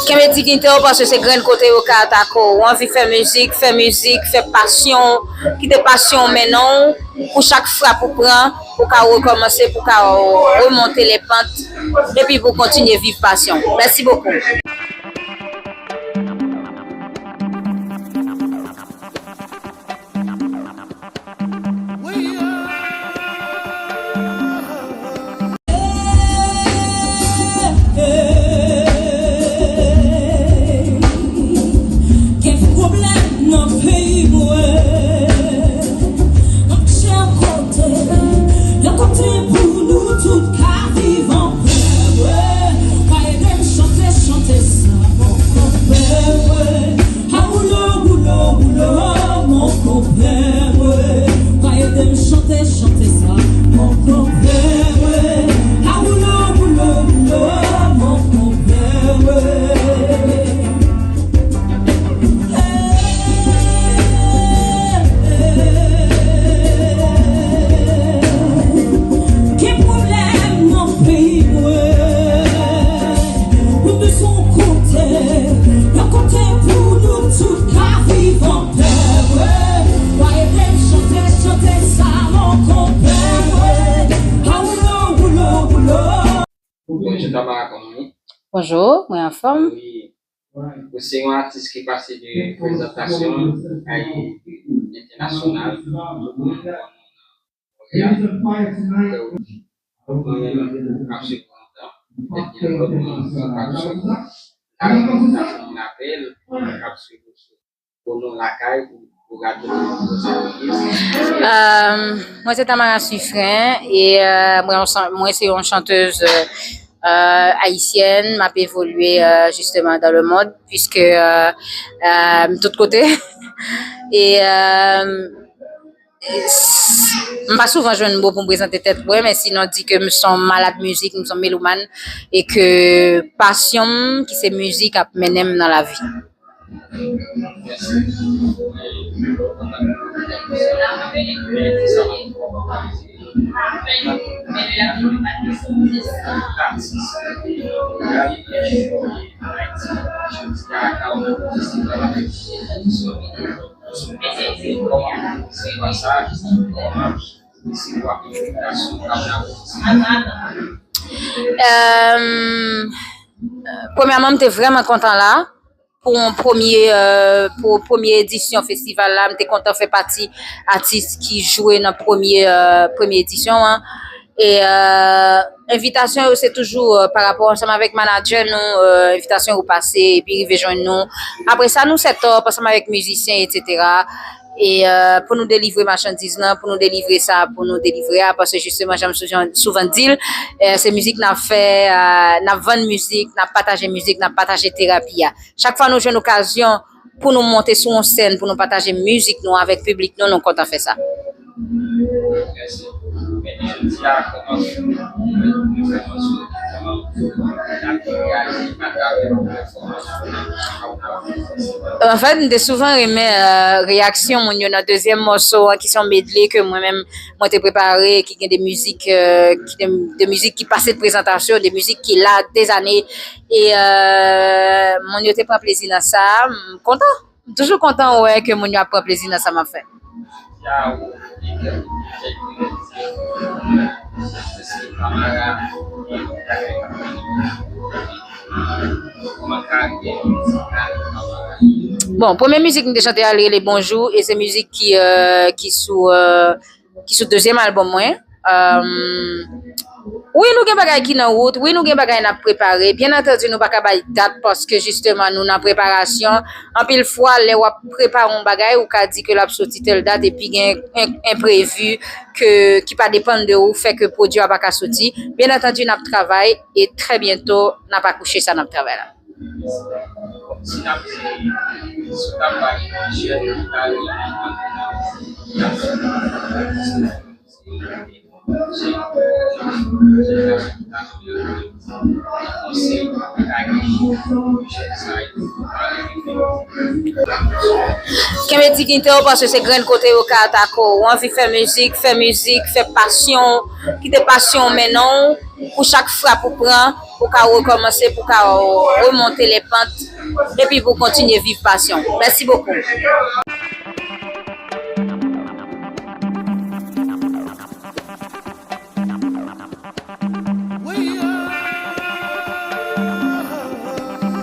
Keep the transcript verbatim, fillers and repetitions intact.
Kenbe diyite w, paske se grenn kote yo ka atake w. Ou anvi fè mizik, fè mizik, fè pasyon w, kite pasyon w mennen w, pou chak frap ou pran, pou ka rekòmanse, pou ka remonte le pant, epi pou kontinye viv pasyon w. Mèsi bokou. Gen pwoblèm nan peyi mwen. M ap chèche kote, yon kote pou nou tout ka viv anpè. Pa ede m chante, chante sa, mon konpè. A woulo, woulo, woulo, mon konpè, wi. Pa ede m chante, chante sa, mon konpè, wi. A woulo, woulo, woulo, mon konpè, wi. Gen pwoblèm nan peyi mwen. Nou bezwen yon kote, yon kote pou nou tout ka viv anpè, wi. Pa ede m chante, chante sa, mon konpè, wi. A woulo, woulo, woulo. Bonjou Tamara, kòman w ye? Bonjou, mwen anfòm. Wi. Ou se yon atis ki pase de prezantasyon a entènasyonal, tout moun konn ou nan Montréal. Mwen menm, m ap swiv ou lontan, men gen lòt moun ki pa t swiv ou. Lari, m ta fè yon apèl, m ap swiv ou sou Kono lakay pou, pou radyo Kono sa pou ye. Euh, mwen se Tamara Suffren e euh, mwen, yon chan- mwen se yon chantez euh, euh, ayisyèn. M ap evolye euh, jisteman dans le monde, puisque euh, euh, m tout kote. E euh, s- m pa souvan jwenn mo pou m prezante tèt mwen, men sinon di ke m se yon malad mizik, m se yon melomàn, e ke pasyon m ki se mizik ap mennen m nan lavi. Euh, premyèman, m te vrèman kontan la pou yon premye, euh, pou premye edisyon festival la. M te kontan fè pati atis ki jwe nan premye, euh, premye edisyon an. E euh, envitasyon yo se toujou euh, pa rapò ansanm avèk manadjè nou, euh, envitasyon yo pase epi rive jwenn nou. Apre sa, nou set up ansanm avèk mizisyen, etsetera. E euh, pou nou delivre machandiz lan, pou nou delivre sa, pou nou delivre a, paske jisteman, jan m souvan, souvan di l, euh, se mizik n ap fè, euh, n ap vann mizik, n ap pataje mizik, n ap pataje terapi a. Chak fwa nou jwenn okazyon pou nou monte sou yon sèn, pou nou pataje mizik nou avèk piblik nou, nou kontan fè sa. Anfèt, m te souvan renmen euh, reyaksyon moun yo nan dezyèm mòso an, ki se yon medley ke mwen menm mwen te prepare, ki gen de mizik, euh, ki de, de mizik ki pase de prezantasyon, de mizik ki la dezane. E euh, moun yo te pran plezi nan sa. M kontan. M toujou kontan wè ke moun yo ap pran plezi nan sa m ap fè. Bon, premye mizik m te chante a, li rele Bonjou, e se mizik ki, euh, ki sou, euh, ki sou dezyèm albòm mwen. Euh, wi, nou gen bagay ki nan wout, wi, nou gen bagay n ap prepare. Byen antandi, nou pa ka bay dat paske jisteman nou nan preparasyon. Anpil fwa, lè w ap prepare yon bagay, ou ka di ke l ap soti tèl dat epi gen en- enprevi ke, ki pa depann de ou, fè ke pwodui a pa ka soti. Byen antandi, n ap travay e trè byento, n ap akouche sa n ap travay la. Si n ap di, si w ta bay jèn ki ta renmen antre nan mizik, ki ap swiv ou, Kenbe diyite w, paske se grenn kote yo ka atake w. Ou anvi fè mizik, fè mizik, fè pasyon, kite pasyon w mennen w. Pou chak frap ou pran, pou ka rekòmanse, pou ka remonte le pant, epi pou kontinye viv pasyon. Mèsi bokou.